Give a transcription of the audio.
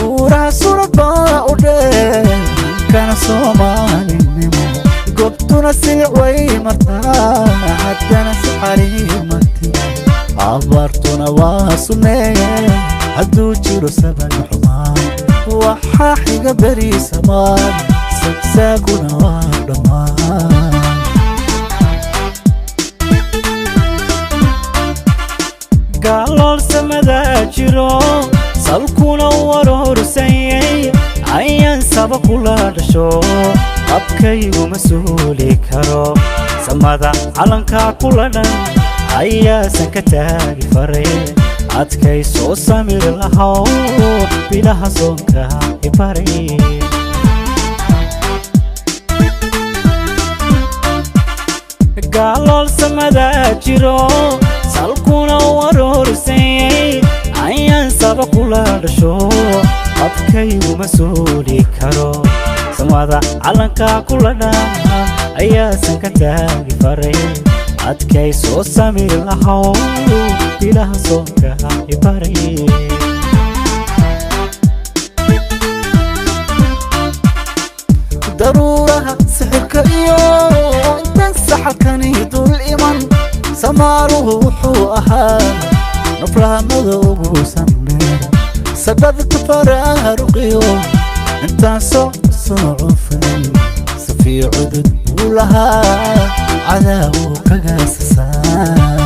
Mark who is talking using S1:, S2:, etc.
S1: Buuraha surad baa u dheer kana Soomaalinimo, gobtuna silic way martaa, haddana si xariimati abaartuna waa sunnee. Hadduu jiro saban xumaan, waxaa xiga beri samaan, sagsaaguna waa dhammaan.
S2: Gaalool samadaa jiro, salkuna warorsanyay, ayaan saba kula dhasho, abkayguma suuli karo. Samada calankaa kula dhan ayaasan ka taagi faray, adkay soo samir lahow, bilaha soonka ibaray. Gaalool samadaa jiro, salkuna warorsanyay, ayaan saba kula dhasho, abkayguma suuli karo. Samada calankaa kula dhan ayaasan ka taagi faray, adkay soo samir lahow, bilaha soonka ibaray.
S1: Daruuraha sixirka iyo intan saxalkani dul iman, samaaruhu wuxuu ahaa naflaha madowgu sandheer, sadhadka faraaruqiyo intaan soo cufan, safiyo cudud buu lahaa cadaawuu kaga sasaa.